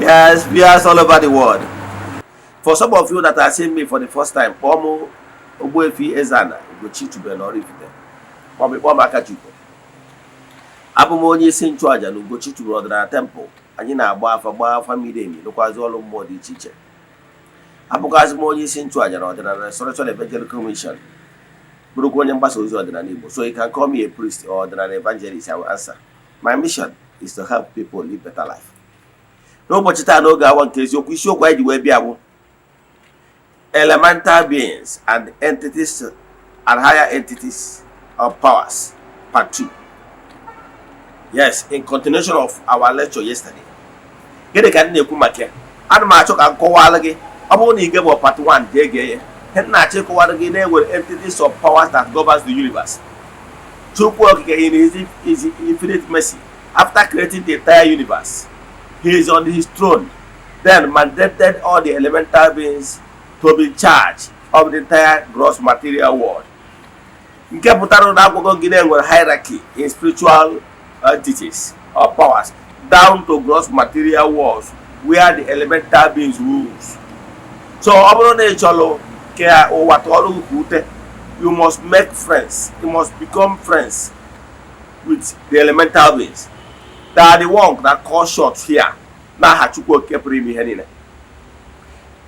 Yes, viewers all over the world. For some of you that are seeing me for the first time, kpọọ m Ogbuefi Eze-Ana Ugochi tubelu Oraifite, maọbụ kpọọ m Akachukwu. Abụ m onye isi nchụaja na Ugochi tubelu ọdịnala temple. Anyị na-agba afa, gbaa afa miri emi, rụkwazị ọrụ mmụọ dị iche iche. Abụkwazị m onye isi nchụaja na Ọdịnala Restoration Evangelical Mission, bụrụkwa onye mgbasa ozi ọdịnala Igbo. So you can call me a priest or ọdịnala evangelist, I will answer. My mission is to help people live better life. N'ụbọchị taa, n'oge awa nke eziokwu, isiokwu anyị ji wee bịa bụ elemental beings and entities and higher entities of powers, part 2. Yes, in continuation of our lecture yesterday. Gịnị ka m na-ekwu maka ya? Ana m achọ ka m kọwara gị. Ọ bụrụ na ị bụ part 1, jee gee ya. Ihe m na-achọ ịkọwara gị, na-enwere entities of powers that governs the universe. Chukwu Okike, in his infinite mercy, after creating the entire universe, he is on his throne, then mandated all the elemental beings to be in charge of the entire gross material world. Nke pụtara na agwago gị na enwere hierarchy in spiritual entities or powers down to gross material worlds where the elemental beings rules. So ọ bụrụ na ị chọrọ ka ụwa tụọrọ gị ka ute, you must make friends, you must become friends with the elemental beings. They are the one that call shots here. N'aha Chukwu Okike pụrụ ime ihe niile,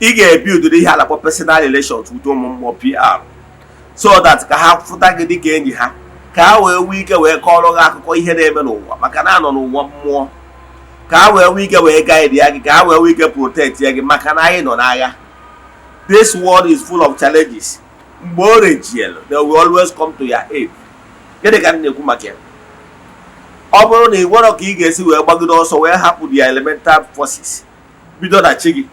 ị ga-ebi ụdịrị ihe a na-akpọ personal relations with ụmụ mmụọ, PR, so that ka ha fụta gị dịka enyi ha, ka ha wee nwee ike wee kọọrọ gị akụkọ ihe na-eme n'ụwa, maka na anọ n'ụwa mmụọ, ka ha wee nwee ike wee guide ya gị, ka ha wee nwee ike protect ya gị, maka na anyị nọ n'agha. This world is full of challenges. Mgbe o rejielu, they will always come to your aid. Gịnị ka m na-ekwu maka ya? Ọ bụrụ na ị nwere ka ị ga-esi wee gbagide ọsọ wee hapụ the elemental forces, bido na chi gị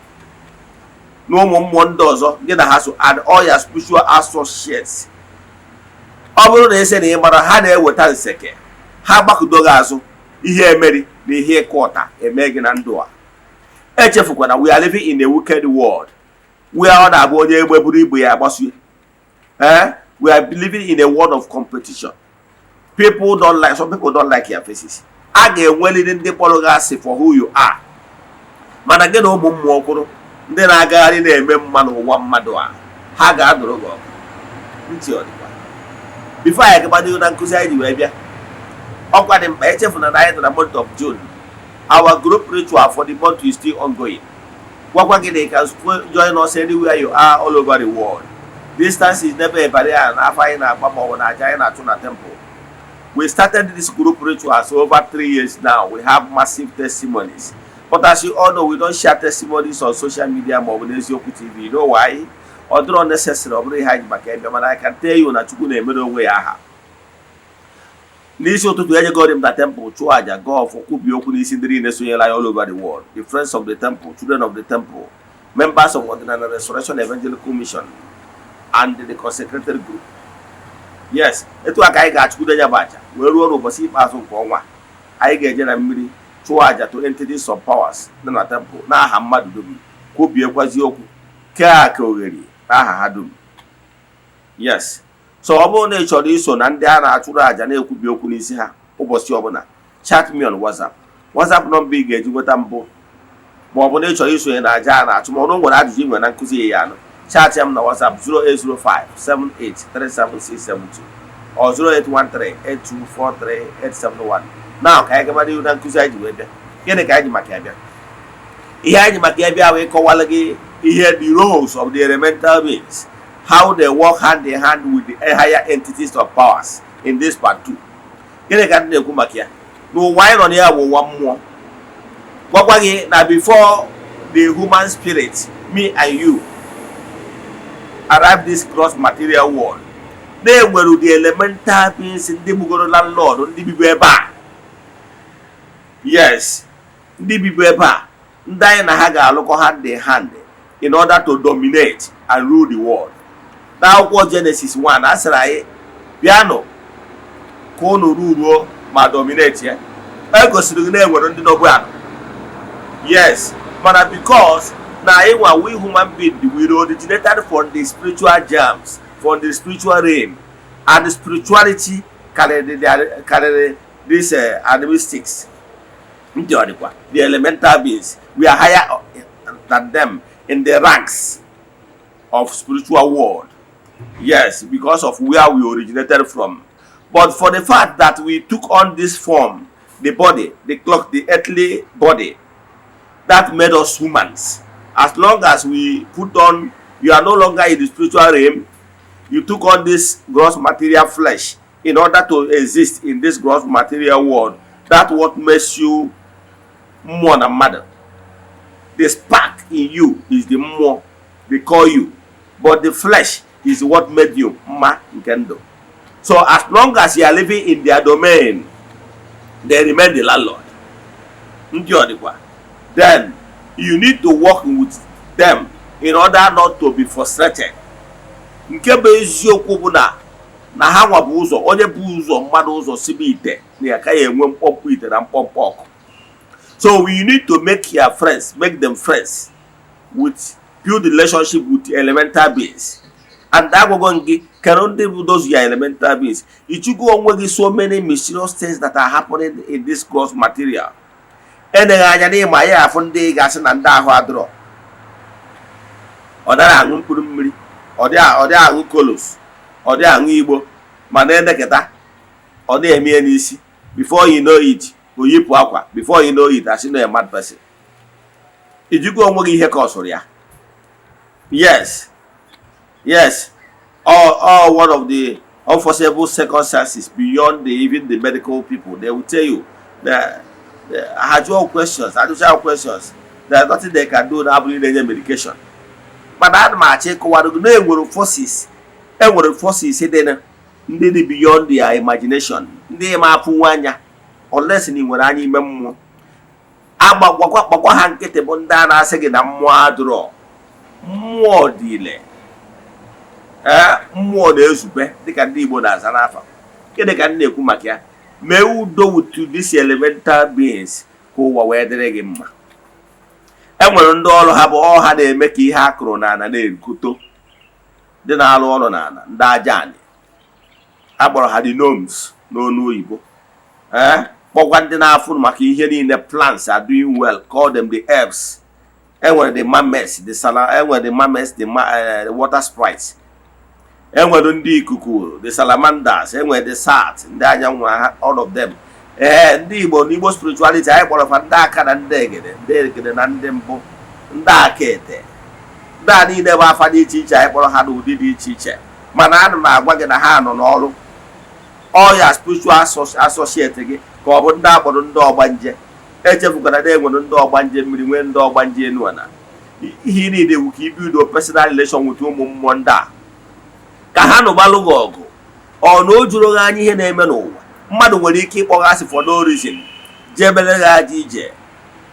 na ụmụ mmụọ ndị ọzọ gị na ha so and all your spiritual associates, ọ bụrụ na ese na ị mara ha na-eweta nseke, ha gbakụdo gị azụ, ihe emeri na ihe ịkụ ọta eme gị na ndụ a. Echefukwana, we are living in a wicked world where ọ na-abụ onye egbe buru ibu ya agbasue. We are living in a world of competition. People don't like, some people don't like your faces. A ga-enwerịrị ndị kpọrọ gị asị for who you are. Mana gị na ụmụ mmụọ kwụrụ, ndị na-agagharị na-eme mma n'ụwa mmadụ a, ha ga-adụrụ gị ọgụ. Ntị ọ dịkwa? Before anyị gaba na nkụzi anyị ji wee bịa, ọkwa dị mkpa, echefuna na anyị nọ na month of June. Our group ritual for the month is still ongoing. Gwakwa gị na you can join us anywhere you are all over the world. Distance is never a barrier n'afọ anyị na-agba ma ọ bụ na aja anyị na-achụ na temple. We started this group rituals over 3 years now. We have massive testimonies, but as you all know, we don't share testimonies on social media ma ọ bụ n'Eziokwu TV. You know why? Ọ dịrọ necessary, ọ bụrụ ihe anyị maka ebe. Mana I can tell you na Chukwu na-emere onwe ya aha. N'isi ụtụtụ, ejegori m na temple chụọ aja, gaa ọfọ, kwubie okwu n'isi ndị niile sonyere anyị all over the world, the friends of the temple, children of the temple, members of Ọdịnala Restoration Evangelical Mission and the consecrated group. Yes, etu a ka anyị ga-achụkwudo ya bụ aja wee ruo n'ụbọchị ikpeazụ nke ọnwa. Anyị ga-eje na mmiri chụọ aja to entities of powers dị na temple n'aha mmadụ dum, kwubiekwazi okwu, kee aka oghere n'aha ha dum. Yes, so ọ bụrụ na ị chọrọ iso na ndị a na-achụrụ àjà, na-ekwubi okwu n'isi ha ụbọchị ọbụla, chat me on WhatsApp. WhatsApp nọmba ị ga-eji nweta mbụ, ma ọ bụ na ị chọrọ isonye na àjà a na-achụ, ma ọ na nwere ajụjụ ị nwere na nkụzi ya anụ, chat ya m na WhatsApp 0805 7837672 or 0813 8243 871. Now, ka anyị gaba n'ihu na nkụzi anyị ji wee bịa. Gịnị ka anyị ji maka ya bịa? Ihe anyị ji maka ya bịa wee kọwara gị ihe the roles of the elemental beings, how they work hand in hand with the higher entities of powers in this part 2. Gịnị ka ndị na-ekwu maka ya? N'ụwa anyị nọ na ya bụ ụwa mmụọ. Gwakwa gị na before the human spirit, me and you, arrive this gross material world, na-enwere the elemental beings, ndị bugoro landlord, ndị bibu ebe a. Yes, ndị bibu ebe a, ndị anyị na ha ga-alụkọ hand in hand in order to dominate and rule the world. N'akwụkwọ Genesis 1, a sịrị anyị bịanụ ka unu ruruo ma dominate ya. E gosiri gị na enwere ndị nọbụ anọ. Yes, mana because na anyị nwa, we human being, we originated from the spiritual germs, from the spiritual realm, and the spirituality carried this animistics, ndị ọ dịkwa the elemental beings. We are higher than them in the ranks of spiritual world, yes, because of where we originated from. But for the fact that we took on this form, the body, the clock, the earthly body, that made us humans. As long as we put on, you are no longer in the spiritual realm. You took on this gross material flesh in order to exist in this gross material world. That what makes you mmụọ na mmadụ. The spark in you is the mmụọ they call you, but the flesh is what made you mma nke ndụ. So as long as you are living in their domain, they remain the landlord. Ndị ọdịkwa, then you need to work with them in order not to be frustrated. Nke bụ eziokwu bụ na ha nwa bụ ụzọ, onye bụ ụzọ mmadụ ụzọ sibe ite na ya ka ya enwe mkpọmkpọ ite na mkpọmkpọ ọkụ. So we need to make your friends, make them friends with, build relationship with elemental beings. And agwụgwọ gị, kedu ndị bụ those your elemental beings? Ichugo onwe gị so many mysterious things that are happening in this gross material. Eneghị anya n'ịma ya, afụ ndị ga-asị na ndị ahụ adịrọ, ọ dara aṅụ mkpụrụ mmiri, ọ dị aṅụ kolos, ọ dị aṅụ igbo, mana eneketa ọ na-eme ya n'isi. Before you know it, o yipụ akwa. Before you know it, asị na a mad person. Ijikwa onwe gị ihe ka ọ sụrụ ya. Yes, all one of the unforeseeable circumstances beyond the even the medical people, they will tell you that ha jụọ questions, ajụcha questions, there is nothing they can do na abụghị na-enye medication. Mana ana m achọ ịkọwara gị na enwere forces, enwere forces dị na ndị dị beyond their imagination, ndị ma afụnwu anya, unless na ị nwere anya ime mmụọ. Agbagwakwa kpakwa ha nkịtị bụ ndị a na-asị gị na mmụọ adịrọ. Mmụọ dị ile. Ee, mmụọ na-ezube dịka ndị Igbo na-aza n'afa. Gịnị ka m na-ekwu maka ya? Mee udo with these elemental beings ka ụwa wee dịrị gị mma. E nwere ndị ọrụ ha bụ ọ ha na-eme ka ihe a kụrụ n'ala na-ekoto, ndị na-arụ ọrụ n'ala, ndị aja anị, akpọrọ ha the gnomes n'onu oyibo. Ee, kpọkwa ndị na-afụ maka ihe niile, plants are doing well, call them the herbs. Enwere the mermaids, the sala, enwere the mermaids, the water sprites. Enwere ndị ikuku, the salamanders. Enwere the sat, ndị anyanwụ ha, all of them. Ee, ndị Igbo, n'Igbo spirituality, anyị kpọrọ fa ndị aka na ndị egede, ndị egede na ndị mbụ, ndị aka ete. Ndị a niile bụ afa dị iche iche anyị kpọrọ ha n'ụdị dị iche iche, mana ana m agwa gị na ha nọ n'ọrụ. Ọya spiritual associate gị ka ọ bụ ndị akpọrọ ndị ọgbanje. Echefukwara na enwere ndị ọgbanje mmiri, nwee ndị ọgbanje enu ala. Ihe ị niile bụ ka i build personal relation with ụmụ mmụọ ndị a ka ha nụbalụ gị ọgụ. Ọ na o juru gị anya ihe na-eme n'ụwa? Mmadụ nwere ike ịkpọ gị asị for no reason, jebere gị aja ije,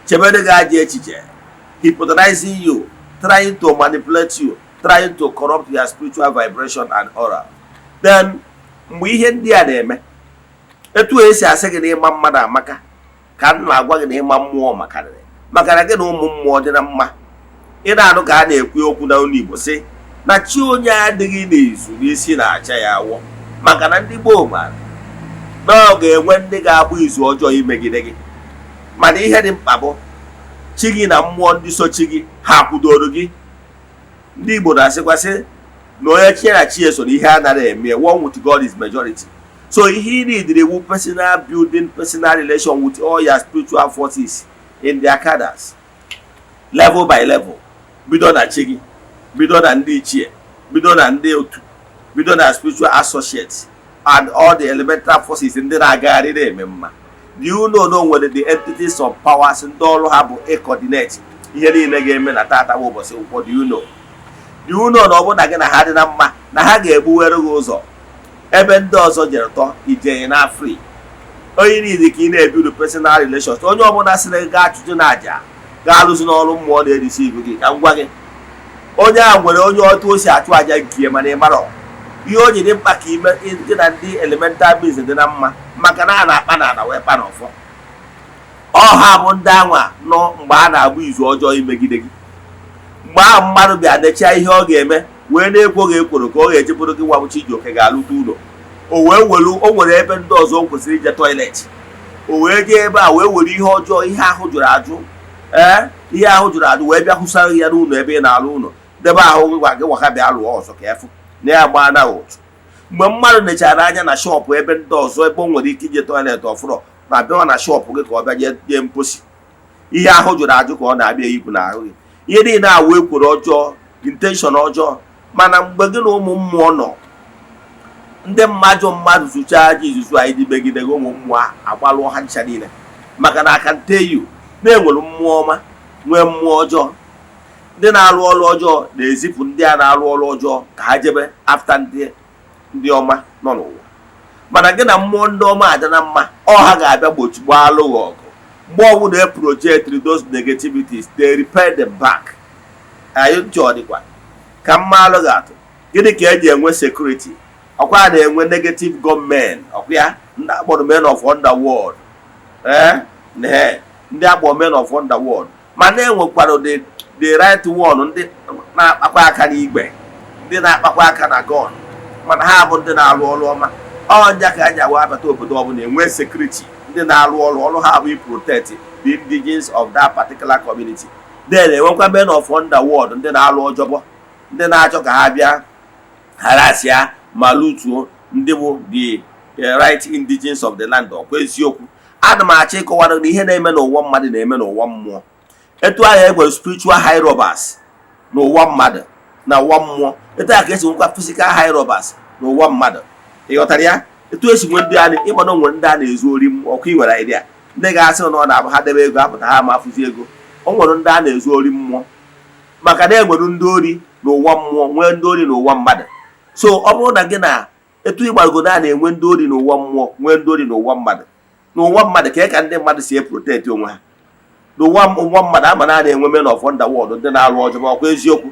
chebere gị aja echiche, hypnotizing you, trying to manipulate you, trying to corrupt your spiritual vibration and aura. Then mgbe ihe ndị a na-eme, etu esi asị gị na ịma mmadụ amaka, ka m na-agwa gị na ịma mmụọ makarịrị, maka na gị na ụmụ mmụọ dị na mma. Ị na-anụ ka a na-ekwu okwu na olu Igbo sị na chi onye adịghị n'izu n'isi na-acha ya awọ, maka na ndị gboo maara na ọ ga-enwe ndị ga-agba izu ọjọọ imegide gị. Mana ihe dị mkpa bụ chi gị na mmụọ ndị so chi gị ha kwudoro gị. Ndị Igbo na-asịkwasị na onye chi na chi eso na ihe anaghị eme. One with God is majority. So ihe ị need wu personal building, personal relation with all your spiritual forces in their cadres, level by level. Bido na chi gị, bido na ndị ichie, bido na ndị otu, bido na spiritual associates and all the elemental forces ndị na-agagharị na-eme mma. Do you know na o nwere the entities of powers ndị ọrụ ha bụ ịcoordinate ihe niile ga-eme na tata bụ ụbọchị nkwọ? Do you know? Do you know na ọ bụrụ na gị na ha dị na mma, na ha ga-egbuwere gị ụzọ ebe ndị ọzọ jere tọ ije na free? Onye niile ka ị na-ebuild personal relations. Onye ọbụla sịrị gị gaa achụjụ na àjà, gaa alụzi n'ọrụ mmụọ na-erisi ibu gị, ka m gwa gị, onye a nwere onye otu o si achụ àjà nke, mana ị marọ ihe o ji dị mkpa ka ime gị na ndị elemental beings dị na mma, maka na a na-akpa na ana wee kpa n'ọfọ. Ọha bụ ndị anwa nọ mgbe a na-agba izu ọjọọ imegide gị. Mgbe ahụ mmadụ bịa nechaa ihe ọ ga-eme wee na-ekwo gị ekworo ka ọ ga-ejepụrụ gị, nwa bụ Chijioke ga-alụta ụlọ, o wee welu o nwere ebe ndị ọzọ o kwesịrị ije toilet, o wee jee ebe a wee were ihe ọjọọ, ihe ahụ jụrụ ajụ, ee, Ihe ahụ jụrụ ajụ wee bịa hụsara ya n'ụlọ ebe ị na-alụ ụlọ, debe ahụ gwa gị waka bịa lụọ ọzọ ka efu na ya gbaa na ụtụ. Mgbe mmadụ nechara anya na shop ebe ndị ọzọ, ebe o nwere ike ije toilet ọfụrọ, na bịawa na shop gị ka ọ bịa jee jee mposi, ihe ahụ jụrụ ajụ ka ọ na-abịa eyipụ n'ahụ gị. Ihe niile awụ ekworo ọjọọ, intention ọjọọ. Mana mgbe gị na ụmụ mmụọ nọ, ndị mmadụ zụchaa aja izuzu anyị dị megide gị, ụmụ mmụọ agbalụọ ha ncha niile. Maka na aka nteyu na-enwere mmụọ ọma, nwee mmụọ ọjọọ. Ndị na-arụ ọrụ ọjọọ na-ezipụ ndị a na-arụ ọrụ ọjọọ ka ha jebe after ndị ọma nọ n'ụwa. Mana gị na mmụọ ndị ọma adị na mma, ọ ha ga-abịa gbochi gbaalụ gị ọgụ. Mgbe ọbụla e project those negativities, they repel them back. Anyị ntị ọ dịkwa ka mma alụ gị atụ. Gịnị ka eji enwe security? Ọkwa a na-enwe negative gunmen, ọkwa ya ndị akpọrọ men of underworld, ee, ndị akpọrọ men of underworld. Mana enwekwara the right one, ndị na-akpakwa aka n'igwe, ndị na-akpakwa aka na gun, mana ha bụ ndị na-arụ ọrụ ọma. Ọnya ka anyị awa abata obodo ọbụla, enwe security, ndị na-arụ ọrụ ọrụ ha bụ protect the indigenes of that particular community. Then enwekwa men of underworld, ndị na-alụ ọjọbọ, ndị na-achọ ka ha bịa harassịa ma lootuo ndị bụ the right indigenes of the land. Ọkwa eziokwu? Ana m achọ ịkọwara na ihe na-eme n'ụwa mmadụ na-eme n'ụwa mmụọ. Etu ahụ e nwere spiritual high robbers n'ụwa mmadụ na ụwa mmụọ, etu ahụ ka esi nwekwa physical high robbers n'ụwa mmadụ. Ị ghọtara ya? Etu esi nwee ndị a ịma na o nwere ndị a na-ezu ori mmụọ. Ọkụ ị nwere idea, ndị ga-asị na ọ na-abụ ha debe ego, apụta ha ma afụzi ego. O nwere ndị a na-ezu ori mmụọ, maka na enwere ndị ori n'ụwa mmụọ, nwee ndị ori n'ụwa mmadụ. So ọ bụrụ na gị na etu ịgbagodo, a na-enwe ndị ori n'ụwa mmụọ, nwee ndị ori n'ụwa mmadụ. N'ụwa mmadụ ka ndị mmadụ si eprotect onwe ha. N'ụwa ụwa mmadụ, ama na a na-enwe men of underworld, ndị na-arụ ọjọọ. Ọkwa eziokwu?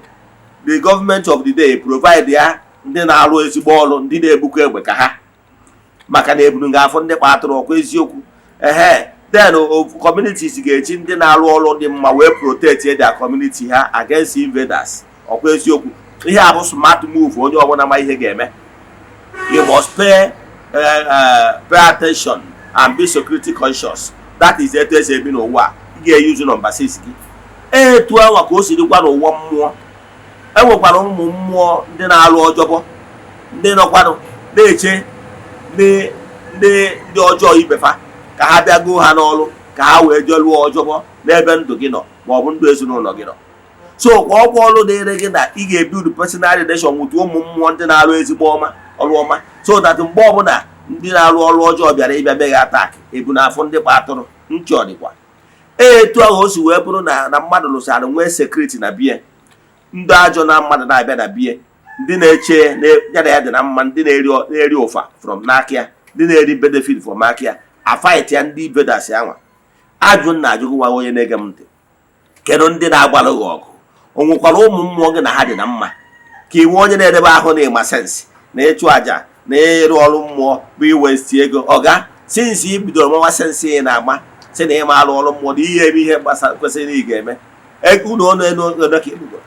The government of the day provide ya ndị na-arụ ezigbo ọrụ, ndị na-ebukọ egbe ka ha, maka na ebunu ga-afụ ndị kpa atụrụ. Ọkwa eziokwu? Ehe. Then communities ga-eji ndị na-arụ ọrụ dị mma wee protect their community ha against invaders. Ọkwa eziokwu? Ihe a bụ smart move onye ọbụla ma ihe ga-eme. You must pay attention and be security conscious. That is etu esi ebi n'ụwa. Ị ga-eyuzu nọmba 6 gị. Etu anwa ka o si dịkwa n'ụwa mmụọ. E nwekwara ụmụ mmụọ ndị na-alụ ọjọbọ, ndị nọkwanụ na-eche ndị ọjọọ ibefa ka ha bịa goo ha n'ọrụ, ka ha wee jee lụọ ọjọbọ n'ebe ndụ gị nọ ma ọ bụ ndụ ezinụlọ gị nọ. So kwa ọgwụ ọrụ dịrị gị na ị ga-ebuild personal relation with ụmụ mmụọ ndị na-arụ ezigbo ọma ọrụ ọma, so that mgbe ọbụla ndị na-arụ ọrụ ọjọọ bịara ịbịa mee gị attack, ebu n'afọ ndị kpa atụrụ ntị. Ọ dịkwa etu ahụ o si wee bụrụ na mmadụ lụsara nwee security na bie, ndị ajọ na mmadụ na-abịa na bie, ndị na-eche ya na ya dị na mma, ndị na-eri ụfa from n'aka ya, ndị na-eri benefit from aka ya, afight ya ndị invaders anwa. Ajụ nna ajụgụ nwa onye na-ege m ntị, kedu ndị na-agbalụ gị ọgụ? O nwekwara ụmụ mmụọ gị na ha dị na mma, ka iwe onye na-edebe ahụ na ịma sense na ịchụ àjà na ịrụ ọrụ mmụọ bụ iwaste ego? Ọga, since ị bidoro mawa sense ị na-agba si na ịma arụ ọrụ mmụọ na ihe eme ihe gbasara kwesịrị na ị ga-eme ego unu ọnụ elu ego ka ebugoro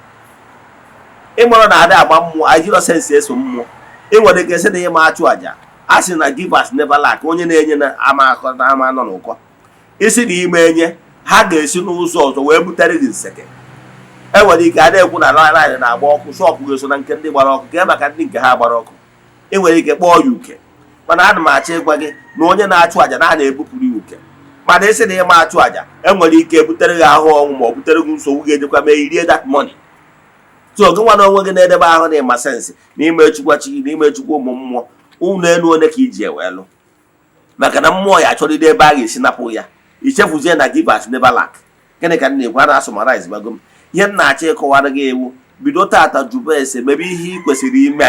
ịmụrụ na ada agba mmụọ ajirọ sense eso mmụọ. Ị nwere ike sị na ịma achụ àjà, a sị na givers never lack, onye na-enye na ama akọ na ama nọ n'ụkọ. Isi na ime enye, ha ga-esi n'ụzọ ọzọ wee butere gị nseke. E nwere ike a na-ekwu na line na-agba ọkụ, shop ga-eso na nke ndị gbara ọkụ kee maka ndị nke ha gbara ọkụ. Ị nwere ike kpọọ ya uke, mana ana m achọ ịgwa gị na onye na-achụ àjà na a na-ebupụrụ ya uke. Mana isi na ịma achụ àjà, enwere ike butere gị ahụ ọnwụ ma ọ butere gị nsogbu ga-ejekwa mee irie that money. So gị nwa na onwe gị na-edebe ahụ na ịma sense na ime chukwa chi gị na ime chukwa ụmụ mmụọ ụlọ elu one ka iji ewelụ, maka na mmụọ ya achọrịrị ebe a ga-esi napụ ya. Ichefuzie na givers never lack. Gịnị ka m na-ekwu? A na-asummarize bago m ihe m na-achọ ịkọwara gị. Ewu bido tata jụba ese, mebe ihe ị kwesịrị ime.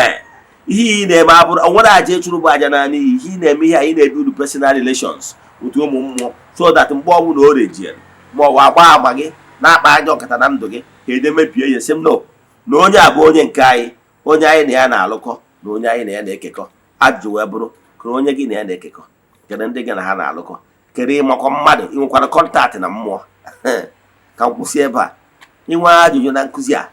Ihe ị na-eme abụrụ o nwere aja ịchụrụ bụ aja naanị iyi. Ihe ị na-eme, ihe anyị na-ebuild personal relations with ụmụ mmụọ, so that mgbe ọbụla o rejiere ma ọ bụ agba agba gị na-akpa anya ọkata na ndụ gị, ka eje mebie ya, sị m no, na onye a bụ onye nke anyị, onye anyị na ya na-alụkọ na onye anyị na ya na-ekekọ. Ajụjụ wee bụrụ, ka onye gị na ya na-ekekọ, kedu ndị gị na ha na-alụkọ? Kedu ịmakọ mmadụ ị nwekwara contact na mmụọ? Ka m kwụsị ebe a. Inwe ajụjụ na nkụzi a,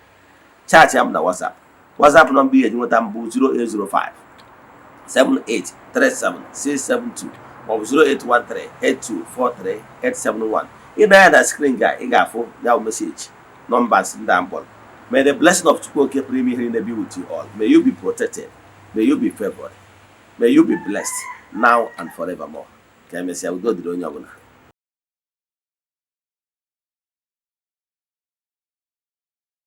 chat m na WhatsApp. WhatsApp nọmba ihe eji nweta mbụ 0805 7837672 maọbụ 08138243871. Ị na ya na screen ga ị ga-afụ ya bụ message numbers ndị a mkpọrọ. May the blessing of Chukwu Oke pụrụ ime ihe niile be with you all. May you be protected. May you be favored. May you be blessed now and forevermore. Ka emesịa, udo dịrị onye ọbụla.